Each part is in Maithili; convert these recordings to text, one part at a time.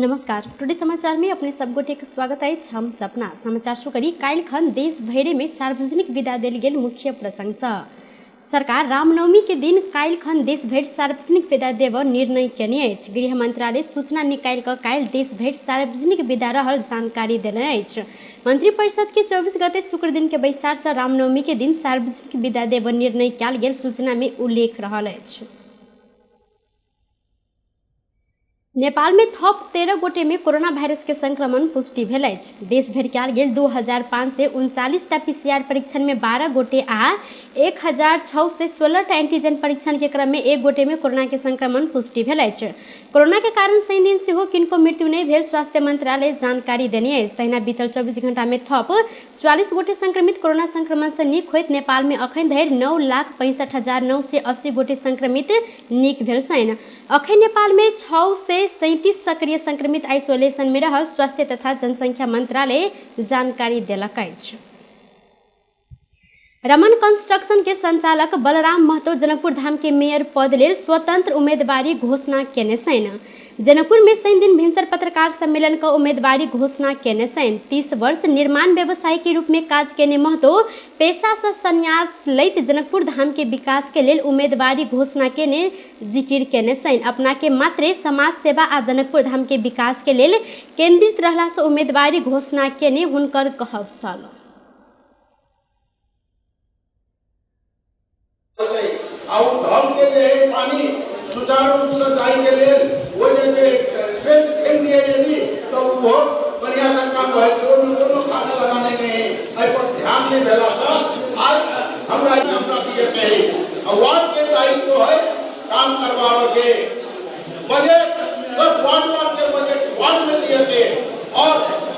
नमस्कार, टुडे समाचार में अपने सब गोटे के स्वागत अछि। हम सपना समाचार शुरू करी। काल्हि खन देश भरि में सार्वजनिक विदा देल गेल मुख्य प्रसंग सँ सरकार रामनवमी के दिन काल्हि खन देश भरि सार्वजनिक विदा देब निर्णय केने अछि। गृह मंत्रालय सूचना निकालि कऽ काल्हि देश भरि सार्वजनिक विदा रहल जानकारी देने अछि। मंत्रिपरिषद के 24 गते शुक्र दिन के बैसार सँ रामनवमी के दिन सार्वजनिक विदा देब निर्णय कयल गेल सूचना में उल्लेख रहल अछि। नेपाल में थप 13 गोटे में कोरोना वायरस के संक्रमण पुष्टि भेल अछि। देश भरि कयल गेल 2539 टा पीसीआर परीक्षण में 12 गोटे आ 1616 टा एंटीजन परीक्षण के क्रम में 1 गोटे में कोरोना के संक्रमण पुष्टि भेल अछि। कोरोना के कारण शनि दिन सेहो किनको मृत्यु नहि भेल स्वास्थ्य मंत्रालय जानकारी देने अछि। तहिना बीतल 24 घंटा में थप 44 गोटे संक्रमित कोरोना संक्रमण से नीक होइत नेपाल में अखन धरि 9,65,980 गोटे संक्रमित नीक भेल छनि। अखन नेपाल में 637 सक्रिय संक्रमित आइसोलेशन में रहल स्वास्थ्य तथा जनसंख्या मंत्रालय जानकारी देलक अछि। रमन कंस्ट्रक्शन के संचालक बलराम महतो जनकपुर धाम के मेयर पद लेल स्वतंत्र उम्मीदवारी घोषणा केने छनि। जनकपुर में शनि दिन भिनसर पत्रकार सम्मेलन क उम्मीदवारी घोषणा केने छनि। 30 वर्ष निर्माण व्यवसायी के रूप में काज केने महतो पेशा से संन्यास लैत जनकपुर धाम के विकास के लेल उम्मीदवारी घोषणा केने जिकिर केने छनि। अपना के मात्रे समाज सेवा आ जनकपुर धाम के विकास के लेल केंद्रित रहला से उम्मीदवारी घोषणा केने हुनकर कहब छल। धन के जे पानी सुचारू रूप से जाय के लेल ओहि जे ट्रेंच खेल दिए यदि तो वो बढ़िया से काम होय, ओहिमे कोनो खास लगाने नहीं है। एहि पर ध्यान नहीं भेला से आज हमरा हमरा दिए के है। आ वार्ड के दायित्व है काम करवावे के, बजट सब वार्ड वार्ड के बजट वार्ड में दिए के, और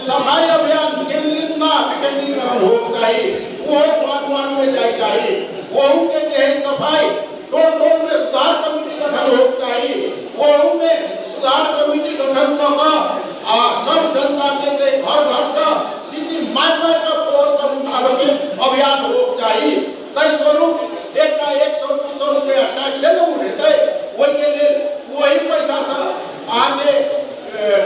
सफाई अभियान केंद्रित ना विकेंद्रीकरण हो चाहिए, वो वार्ड वार्ड में जाए चाहिए। वहू के जे है सफाई टोल टोल में सुधार कमेटी गठन हो चाहिए, वहू में सुधार कमेटी गठन क के आ सब जनता के जे घर घर से सिटी मार मार के पोल सब उठावे के अभियान हो चाहिए। तै स्वरूप एकटा 100-200 रुपया टैक्स ने उठेतै, ओहि के लेल वही पैसा से अहाँके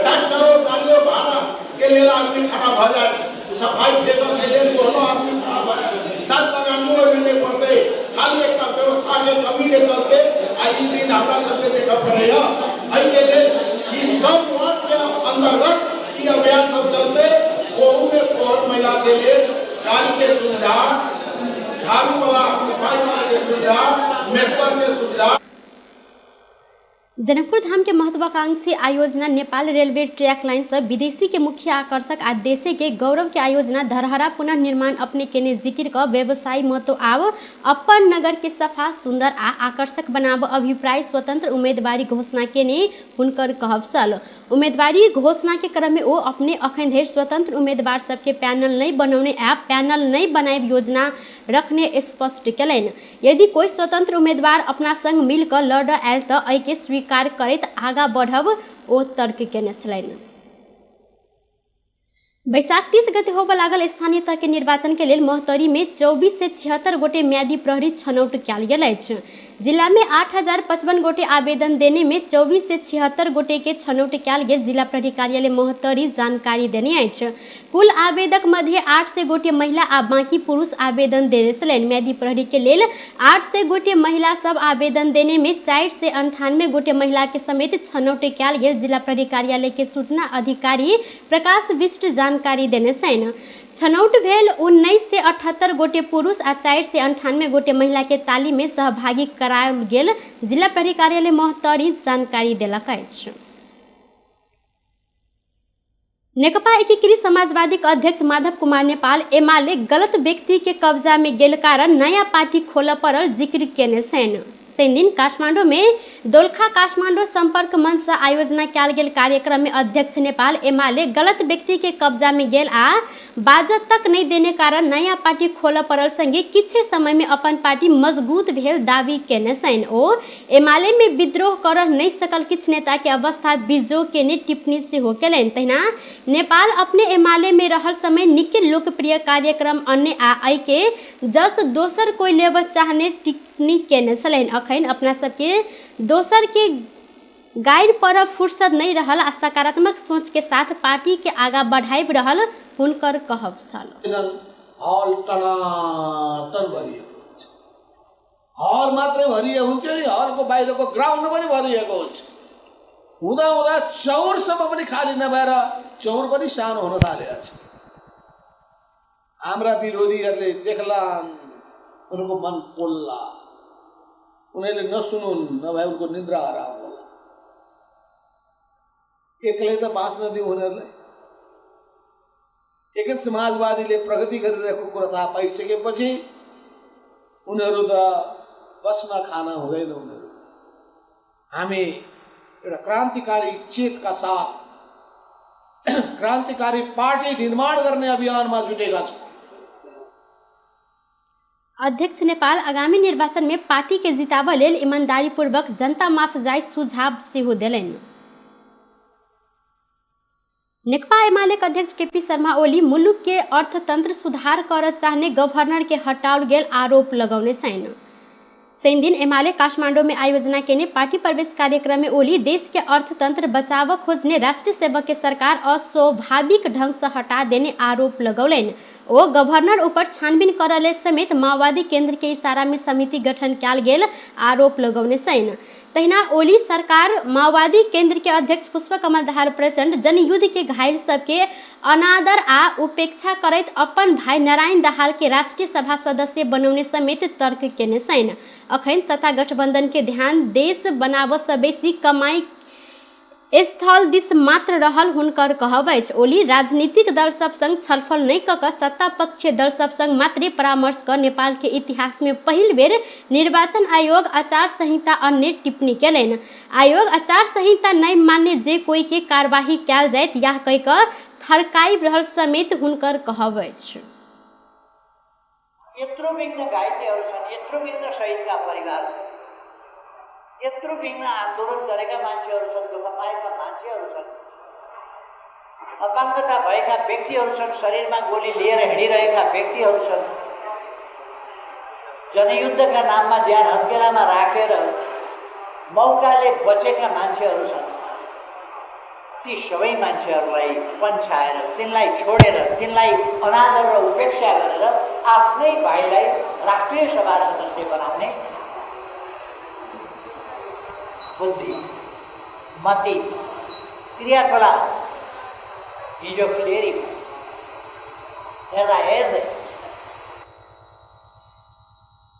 ट्रैक्टरो गाड़ियो भाड़ा के लेल आदमी खड़ा भऽ जायत, सफाई फेकऽ के लेल ओहनो आदमी खड़ा भऽ जायत, सात लगानियो ओहिमे नहि पड़तै। खाली एकटा व्यवस्था के कमी के चलते आइ ई दिन हमरा सबके देखऽ पड़ैया। एहिके लेल ई सब वार्ड के अंतर्गत ई अभियान सब चलते। ओहू में पौर महिला के लेल गाड़ी के सुविधा, झाड़ू वाला सफाई वाला के सुविधा, मेस्तर के सुविधा। जनकपुर धाम के महत्वाकांक्षी आयोजना नेपाल रेलवे ट्रैक लाइन से विदेशी के मुख्य आकर्षक आ देशे के गौरव के आयोजना धरहरा पुनर्निर्माण अपने केने जिकिर क व्यवसायी महतो आब अपन नगर के सफा सुंदर आ आकर्षक बनाब अभिप्राय स्वतंत्र उम्मीदवारी घोषणा केने हुनकर कहब छल। उम्मीदवारी घोषणा के क्रम में ओ अपने अखन धरि स्वतंत्र उम्मीदवार सबके पैनल नहीं बनौने आ पैनल नहीं बनाएब योजना रखने स्पष्ट केलनि। यदि कोई स्वतंत्र उम्मीदवार अपना संग मिलकर लड़ आयल तऽ एहिके स्वीकार करैत आगा बढ़ब ओ तर्क केने छलनि। बैसाख 30 गते होबऽ लागल स्थानीय तह के निर्वाचन के लेल महोत्तरी में 2476 गोटे म्यादी प्रहरी छनौट कयल गेल अछि। जिला में 8055 गोटे आवेदन देने में 2476 गोटे के छनौट कयल गेल जिला प्रहरी कार्यालय महोत्तरी जानकारी देने अछि। कुल आवेदक मध्य 800 गोटे महिला आ बाकी पुरुष आवेदन देने छलनि। म्यादी प्रहरी के लेल 800 गोटे महिला सब आवेदन देने में 498 गोटे महिला के समेत छनौट कयल गेल जिला प्रहरी कार्यालय के सूचना अधिकारी प्रकाश विष्ट जानकारी देने छनि। छनौट भेल 1978 गोटे पुरुष आ 498 गोटे महिला के ताली में सहभागी कराओल गेल जिला प्रहरी कार्यालय महोत्तरी जानकारी देलक अछि। नेकपा एकीकृत समाजवादी के अध्यक्ष माधव कुमार नेपाल एमाले गलत व्यक्ति के कब्जा में गेल कारण नया पार्टी खोलऽ पड़ल जिक्र केने छनि। तीन दिन काठमांडू में दोलखा काठमांडू संपर्क मंच से आयोजना कयल गेल कार्यक्रम में अध्यक्ष नेपाल एमाले गलत व्यक्ति के कब्जा में गेल आ बाजत तक नहीं देने कारण नया पार्टी खोलऽ पड़ल संगे किछे समय में अपन पार्टी मजबूत भेल दावी केने छनि। ओ एमाले में विद्रोह कर नहीं सकल किछु नेता के अवस्था बिजोग केने टिप्पणी सेहो केलनि। तहिना नेपाल अपने एमाले में रहल समय निके लोकप्रिय कार्यक्रम अन्य आ एहि के जस दोसर कोई लेबऽ चाहने टिप्पणी केने छलनि। अखन अपना सबके दोसर के गाइड पर फुर्सद नहीं रहल आ सकारात्मक सोच के साथ पार्टी के आगा बढ़ाइब रहल हुनकर कहब छल। हल टनाटन भरिएको हुन्छ, हल मात्रै भरिएको हुन्थ्यो नि, हलको बाहिरको ग्राउन्ड पनि भरिएको हुन्छ। हुँदा हुँदा चौरसम्म पनि खाली नभएर चौर पनि सानो हुन थालेको छ। हाम्रा विरोधीहरूले देख्लान्, उनको मन पोल्ला, उनीहरूले नसुनुन्, नभए उनको निद्रा हराम होला। एक्लै त बाँच्न दिउँ उनीहरूलाई। एकीकृत समाजवादीले प्रगति गरिरहेको कुरा थाहा पाइसकेपछि उनीहरू त बस्न खान हुँदैन। उनीहरू हामी एउटा क्रान्तिकारी चेतका साथ क्रान्तिकारी पार्टी निर्माण गर्ने अभियानमा जुटेका छौँ। अध्यक्ष नेपाल आगामी निर्वाचन में पार्टी के जिताब लेल ईमानदारी पूर्वक जनता माफ जाय सुझाव सेहो देलनि। नेकपा एमाले के अध्यक्ष केपी शर्मा ओली मुलुक के अर्थतंत्र सुधार कर चाहने गवर्नर के हटाओल गेल आरोप लगौने छनि। शनिदिन एमाले काठमाडौँ में आयोजना केने पार्टी प्रवेश कार्यक्रम में ओली देश के अर्थतंत्र बचाव खोजने राष्ट्रीय सेवक के सरकार अस्वाभाविक ढंग से हटा देने आरोप लगौलनि। ओ गवर्नर ऊपर छानबीन करऽ लेल समेत माओवादी केंद्र के इशारा में समिति गठन कयल गेल आरोप लगौने छनि। तहिना ओली सरकार माओवादी केंद्र के अध्यक्ष पुष्पकमल दाहाल प्रचंड जनयुद्ध के घायल सबके अनादर आ उपेक्षा करैत अपन भाई नारायण दाहाल के राष्ट्रीय सभा सदस्य बनौने समेत तर्क केने छनि। अखन सत्ता गठबंधन के ध्यान देश बनाबऽ से बेसी कमाई स्थल दिस मात्र रहल हुनकर कहब अछि। ओली राजनीतिक दल सब संग छलफल नहि कऽ कऽ सत्ता पक्षीय दल सब संग मात्रे परामर्श कऽ नेपाल के इतिहास में पहिल बेर निर्वाचन आयोग आचार संहिता अन्य टिप्पणी केलनि। आयोग आचार संहिता नहि मान्य जे कोई के कार्यवाही कयल जायत याह कहि कऽ थरकाइब रहल समेत हुनकर कहब अछि। यत्रो विघ्न घाइतेहरू छन्, यत्रो विघ्न शहीदका परिवार छन्, यत्रो विघ्न आन्दोलन गरेका मान्छेहरू छन्, दुःख पाएका मान्छेहरू छन्, अपाङ्गता भएका व्यक्तिहरू छन्, शरीरमा गोली लिएर हिँडिरहेका व्यक्तिहरू छन्, जनयुद्धका नाममा ज्यान हत्केलामा राखेर मौकाले बचेका मान्छेहरू छन्। ती सबै मान्छेहरूलाई पन्छाएर, तिनलाई छोडेर, तिनलाई अनादर र उपेक्षा गरेर आफ्नै भाइलाई राष्ट्रिय सभा सदस्य बनाउने बुद्धि, मति, क्रियाकलाप हिजो फेरि हेर्दा हेर्दै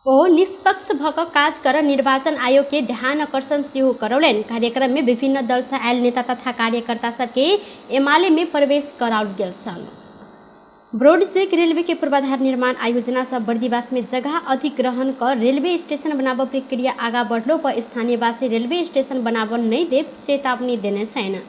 ओ निष्पक्ष भऽ काज कर निर्वाचन आयोग के ध्यान आकर्षण सेहो करौलनि। कार्यक्रम में विभिन्न दल से आयल नेता तथा कार्यकर्ता सबके एमाले में प्रवेश कराओल गेल छल। ब्रोडजेक रेलवे के पूर्वाधार निर्माण आयोजना सब बर्दिवास में जगह अधिग्रहण कर रेलवे स्टेशन बनाबऽ प्रक्रिया आगा बढ़लो पर स्थानीयवासी रेलवे स्टेशन बनाबऽ नहीं देव चेतावनी देने छनि।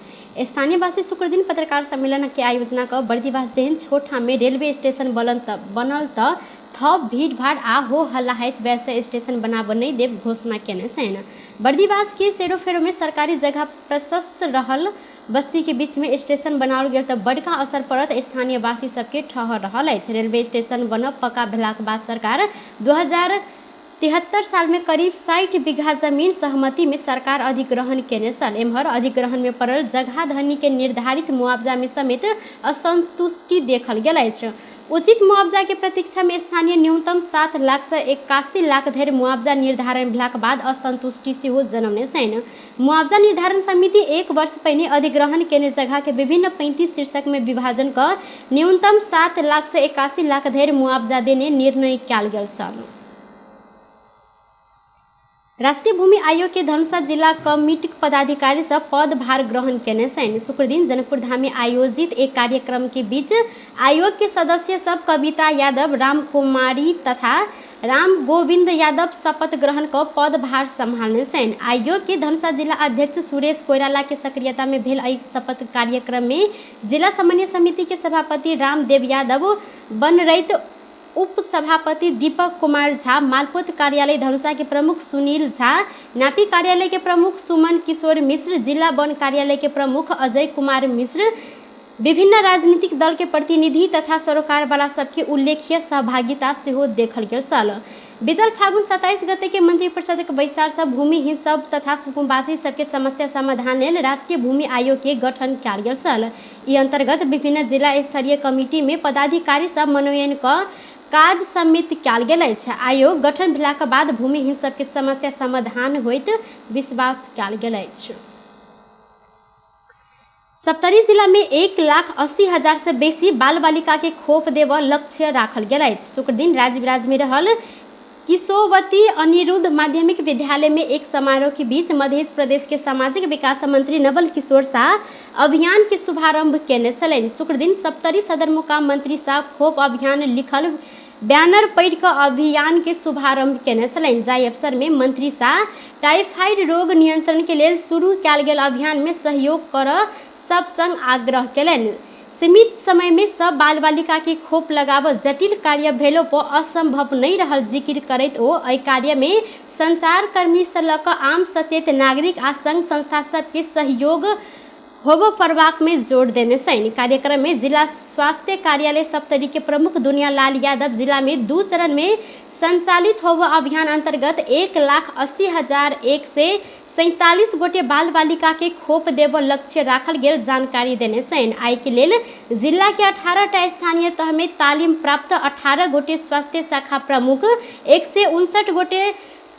स्थानीयवासी शुक्रदिन पत्रकार सम्मेलन के आयोजना कर बर्दिवास जेहन छोट ठाम में रेलवे स्टेशन बनल त थप भीड़भाड़ आ हो हल्ला होइत वैसे स्टेशन बनाबऽ नहीं देव घोषणा केने छनि। बर्दिवास के सेरोफेरो में सरकारी जगह प्रशस्त रहल बस्ती के बीच में स्टेशन बनाओल गेल तऽ बड़का असर पड़त स्थानीयवासी सबके ठहर रहल अछि। रेलवे स्टेशन बनब पक्का भेलाक बाद सरकार 2073 साल में करीब 60 बीघा जमीन सहमति में सरकार अधिग्रहण केने छल। एम्हर अधिग्रहण में पड़ल जगह धनी के निर्धारित मुआवजा में समेत असंतुष्टि देखल गेल अछि। उचित मुआवजा के प्रतीक्षा में स्थानीय न्यूनतम 7 लाख से 81 लाख धरि मुआवजा निर्धारण भेलाक बाद असंतुष्टि सेहो जनौने छनि। मुआवजा निर्धारण समिति 1 वर्ष पहिने अधिग्रहण केने जगह के विभिन्न 35 शीर्षक में विभाजन क न्यूनतम 7 लाख से 81 लाख धरि मुआवजा देने निर्णय कयल गेल छल। राष्ट्रीय भूमि आयोग के धनुषा जिला कमिटी पदाधिकारी सब पदभार ग्रहण केने छनि। शुक्रदिन जनकपुर धाम में आयोजित एक कार्यक्रम के बीच आयोग के सदस्य सब कविता यादव, राम कुमारी तथा राम गोविंद यादव शपथ ग्रहण क पदभार सम्हाल्ने छनि। आयोग के धनुषा जिला अध्यक्ष सुरेश कोइराला के सक्रियता में भेल एहि शपथ कार्यक्रम में जिला समन्वय समिति के सभापति रामदेव यादव, बनरैत उप सभापति दीपक कुमार झा, मालपोत कार्यालय धनुषा के प्रमुख सुनील झा, नापी कार्यालय के प्रमुख सुमन किशोर मिश्र, जिला वन कार्यालय के प्रमुख अजय कुमार मिश्र, विभिन्न राजनीतिक दल के प्रतिनिधि तथा सरोकारवाला सबके उल्लेखनीय सहभागिता सेहो देखल गेल छल। बीतल फागुन 27 गते के मंत्री परिषद के बैसार सब भूमिहीन सब तथा सुकुम्बासी सबके समस्या समाधान लेल राष्ट्रीय भूमि आयोग के गठन कयल गेल छल। ई अंतर्गत विभिन्न जिला स्तरीय कमिटी में पदाधिकारी सब मनोनयन क काज समिति कयल गेल अछि। आयोग गठन भेलाक बाद भूमिहीन सबके समस्या समाधान होइत विश्वास कयल गेल अछि। सप्तरी जिला में 1,80,000 से बेसी बाल बालिका के खोप देबऽ लक्ष्य राखल गेल अछि। शुक्रदिन राजविराज में रहल किशोवती अनिरुद्ध माध्यमिक विद्यालय में एक समारोह के बीच मध्य प्रदेश के सामाजिक विकास मंत्री नवल किशोर शाह अभियान के शुभारंभ केने छलनि। शुक्रदिन सप्तरी सदरमुकाम मंत्री शाह खोप अभियान लिखल बैनर पढ़ि कऽ अभियान के शुभारंभ केने छलनि। जाहि अवसर में मंत्री शाह टाइफाइड रोग नियंत्रण के लेल शुरू कयल गेल अभियान में सहयोग करऽ सब संग आग्रह केलनि। सीमित समय में सब बाल बालिका के खोप लगाबऽ जटिल कार्य भेलो पर असंभव नहीं रहल जिक्र करैत ओ एहि कार्य में संचारकर्मी से लऽ कऽ आम सचेत नागरिक आ संघ संस्था सबके सहयोग होबऽ पड़बाक में जोर देने छनि। कार्यक्रम में जिला स्वास्थ्य कार्यालय सप्तरी के प्रमुख दुनियालाल यादव जिला में 2 चरण में संचालित होबऽ अभियान अंतर्गत 1,80,147 गोटे बाल बालिका के खोप देबऽ लक्ष्य राखल गेल जानकारी देने छनि। आइ के लेल जिला के 18 टा स्थानीय तह में तालीम प्राप्त 18 गोटे स्वास्थ्य शाखा प्रमुख, 159 गोटे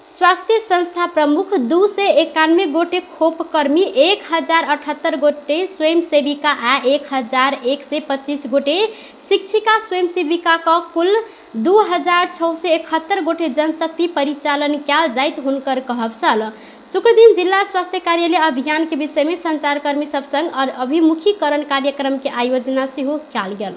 स्वास्थ्य संस्था प्रमुख, 291 गोटे खोप कर्मी, 1078 गोटे स्वयंसेविका आ 1125 गोटे शिक्षिका स्वयंसेविका क कुल 2671 गोटे जनशक्ति परिचालन कयल जाइत हुनकर कहब छल। शुक्रदिन जिला स्वास्थ्य कार्यालय अभियान के विषय में संचारकर्मी सब संग और अभिमुखीकरण कार्यक्रम के आयोजना सेहो कयल गेल।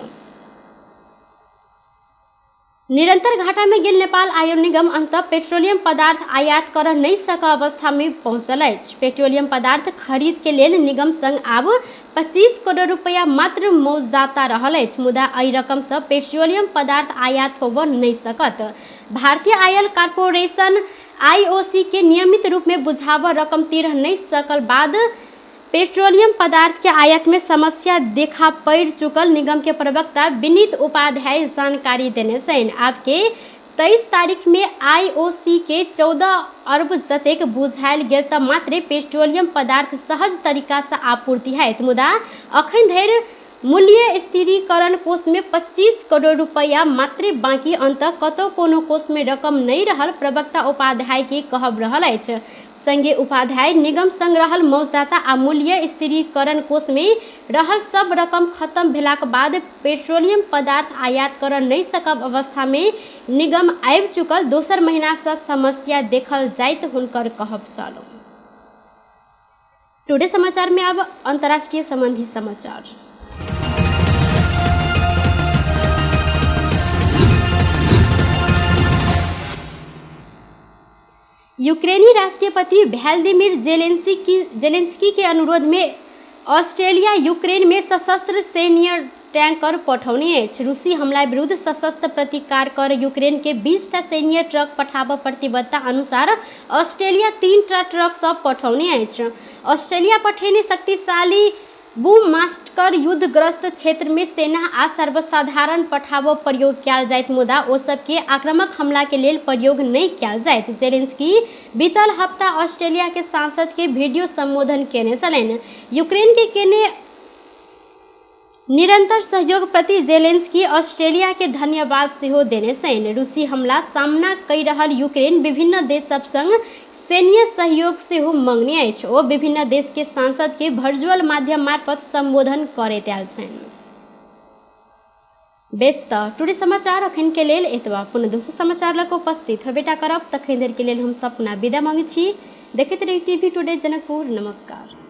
निरंतर घाटा में गेल नेपाल आयल निगम अंत पेट्रोलियम पदार्थ आयात कर नहीं सक अवस्था में पहुंचल अछि। पेट्रोलियम पदार्थ खरीद के लेल निगम संग आब 25 करोड़ रुपया मात्र मौजदाता रहल अछि, मुदा एहि रकम से पेट्रोलियम पदार्थ आयात होबऽ नहीं सकत। भारतीय आयल कॉर्पोरेशन IOC के नियमित रूप में बुझाव रकम तिर नहीं सकल बाद पेट्रोलियम पदार्थ के आयात में समस्या देखा पड़ चुकल निगम के प्रवक्ता विनीत उपाध्याय जानकारी देने छनि। आपके 23 तारीख में IOC के 14 अरब जतेक बुझायल गेल त मात्रे पेट्रोलियम पदार्थ सहज तरीका से आपूर्ति हैत, मुदा अखन धरि मूल्य स्थिरीकरण कोष में 25 करोड़ रुपया मात्रे बाँकी अंत कतौ कोनो कोष में रकम नहीं रहल प्रवक्ता उपाध्याय के कहब रहल अछि। संगे उपाध्याय निगम संग रहल मौजदाता आ मूल्य स्थिरीकरण कोष में रहल सब रकम खत्म भेलाक बाद पेट्रोलियम पदार्थ आयात कर नहीं सकब अवस्था में निगम आबि चुकल दोसर महीना से समस्या देखल जाइत हुनकर कहब छल। टुडे समाचार में अब अंतर्राष्ट्रीय संबंधी समाचार। यूक्रेनी राष्ट्रपति व्लादिमीर जेलेंस्की के अनुरोध में ऑस्ट्रेलिया यूक्रेन में सशस्त्र सैन्य टैंकर पठौने अछि। रूसी हमला विरुद्ध सशस्त्र प्रतिकार कर यूक्रेन के 20 टा सैन्य ट्रक पठाबऽ प्रतिबद्धता अनुसार ऑस्ट्रेलिया 3 टा ट्रक सब पठौने अछि। ऑस्ट्रेलिया पठेने शक्तिशाली बूम मास्टर युद्धग्रस्त क्षेत्र में सेना आ सर्वसाधारण पठाबऽ प्रयोग कयल जाइत, मुदा ओ सबके आक्रामक हमला के लेल प्रयोग नहीं कयल जाइत। जेलेंस्की बीतल हफ्ता ऑस्ट्रेलिया के सांसद के वीडियो संबोधन केने छलनि। यूक्रेन के केने निरंतर सहयोग प्रति जेलेंस्की ऑस्ट्रेलिया के धन्यवाद सेहो देने छनि। रूसी हमला सामना कहि रहल यूक्रेन विभिन्न देश सब संग सैन्य सहयोग सेहो मंगने अछि। ओ विभिन्न देश के सांसद के वर्चुअल माध्यम मार्फत संबोधन करैत आयल छनि। बेस त टुडे समाचार अखन के लेल एतबा। पुनः दोसर समाचार लऽ कऽ उपस्थित होबेटा करब, तखन देर के लेल हम सपना विदा मांगै छी। देखैत रही टीवी टुडे जनकपुर। नमस्कार।